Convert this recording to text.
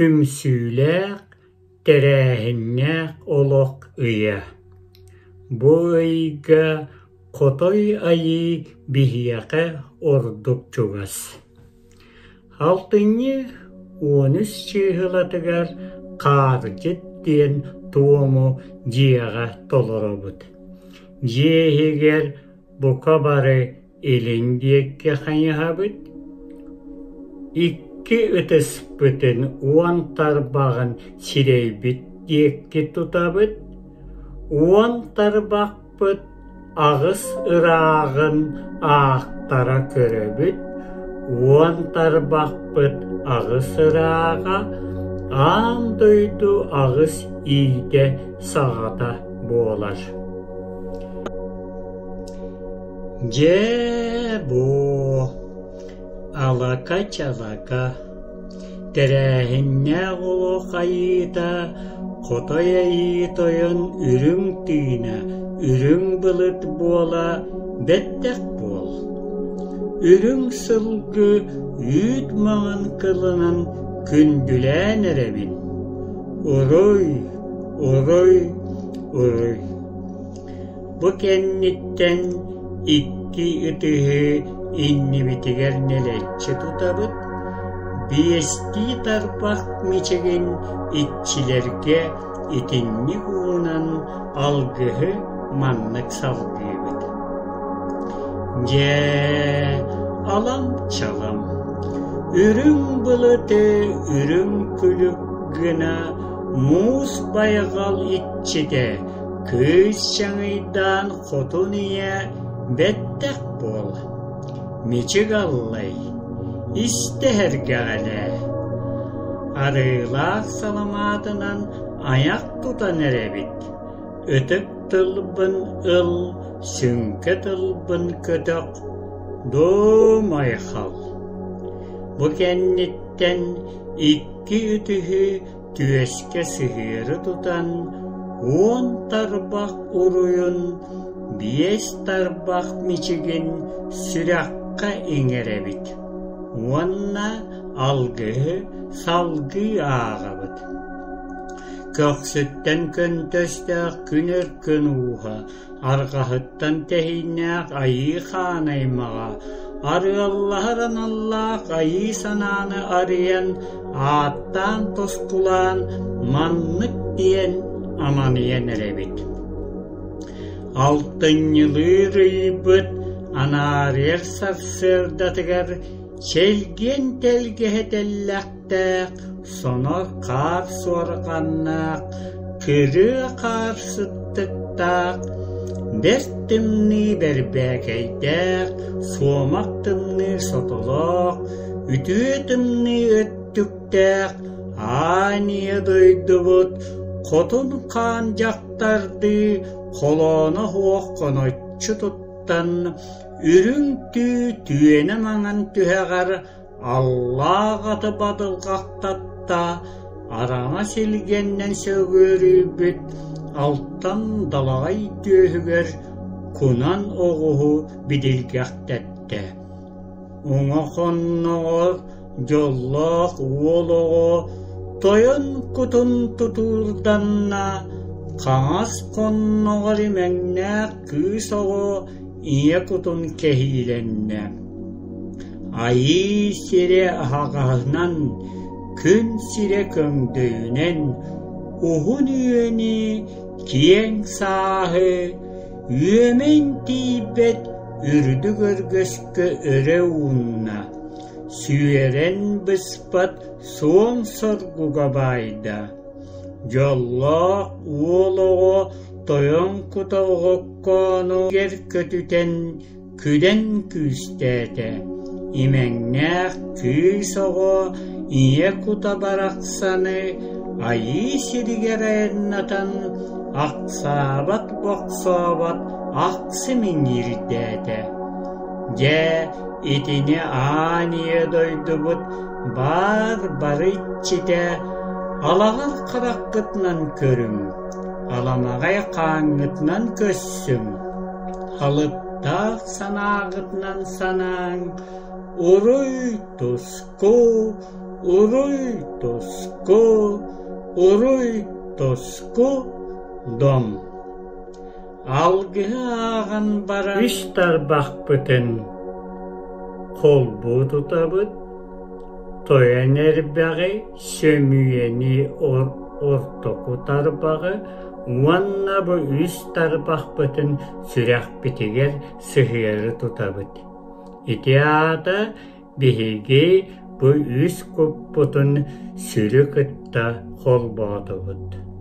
Түмсүүлээх, тэрээһиннээх олох ыйа. Бу ыйга Хотой Айыы биһиэхэ ордук чугас. Алтынньы 13 чыыһылатыгар хаардьыт диэн туому дьиэҕэ толоробут. Дьиэ иһигэр бука бары илин диэки хайыһабыт, икки ытыспытын уон тарбаҕын сирэйбит диэки тутабыт, уон тарбахпыт аҕыс ырааҕын аахтара көрөбүт, уон тарбахпыт аҕыс ырааҕа аан дойду аҕыс иитэ саҕата буолар. Дьээ, буо, алака-чалака, тэрээһиннээх олох айыыта, Хотой Айыы Тойон үрүҥ тыына, үрүҥ былыт буола бэттэх буол. Үрүҥ сылгы үүт маҥан кылынан күндүлээн эрэбин. Уруй, уруй, уруй. Бу кэнниттэн икки ытыһы иннибитигэр нэлэччи тутабыт, биэстии тарбах мичигин иччилэргэ итинник уунан алгыһы маннык салгыыбыт: Дьээ, алам-чалам, үрүҥ былыты үрүҥ күлүк гына муус байҕал иччитэ Кыыс чаҥыйдаан хотун ийэ бэттэх буол, мичик аллай, истэ эһэргэҕэлээ, арыылаах саламаатынан айах тутан эрэбит, ытык тылбын ыл, сүҥкэ тылбын көтөх, дуу айхал. Бу кэнниттэн икки ытыһы түөскэ сыһыары тутан уон тарбах уруйун, биэс тарбах мичигин сүрэххэ иҥэрэбит уонна алгыһы салгыы ааҕабыт. Көхсүттэн көнтөстөөх күн өркөн ууһа Арҕаһыттан тэһииннээх айыы хаан аймаҕа, арыаллаһар аналлаах айыы санааны арыйан, ааттаан тускулаан маннык диэн аманыйан эрэбит. Алтынньылыыр ыйбыт анаарыйар сарсыардатыгар чэлгиэн тэлгэһэ тэллэхтээх сонор хаар суорҕаннаах, кырыа хаар сыттыктаах, бэрт тымныы бэрбээкэйдээх, суомах тымныы сотолоох, үтүө тымныы өттүктээх аан ийэ дойдубут хотун хаан дьахтардыы холооно суох хоноччу туттан, үрүҥ түү түөнэ маҥан түһэҕэр Аллаах аты бадылҕахтатта, араҥас илгэннэн сөҕүөрүйбүт алтан далаҕай түөһүгэр кунан оҕуһу бидилгэхтэттэ. Уҥа хонноҕор дьоллоох уол оҕо тойон кутун тутуурданна, хаҥас хонноҕор имэҥнээх кыыс оҕо ийэ кутун кэһиилэннэ. Айыы сирэ аһаҕаһынан, күн сирэ көҥдөйүнэн уһун үйэни, киэҥ сааһы, үөмэн тиийбэт үрдүк өргөскө өрө уунна, сүөрэн быспат суон соргуга баайда. Дьоллоох уол оҕо тойон кута оҕоккоонугар көтүтэн күлэн күүстээтэ, имэҥнээх кыыс оҕо ийэ кута барахсаны айыы сиригэр айаннатан ахсаабат-бохсообот ахсым иҥиирдээтэ. Дьэ, итини аан ийэ дойдубут баар бары иччитэ алаҕар хараххытынан көрүҥ, аламаҕай хааҥҥытынан көссүҥ, Алыптаах санааҕытынан санааҥ, уруй-туску, Уруй-туску, уруй-туску, дом! Алгыһы ааҕан баран үс тарбахпытын холбуу тутабыт, тойон эрбэҕи, сөмүйэни ортоку тарбаҕы уонна бу үс тарбахпытын сүрэхпитигэр сыһыары тутабыт. Ити аата биһиги бу үс куппутун сүрү кытта холбоотубут.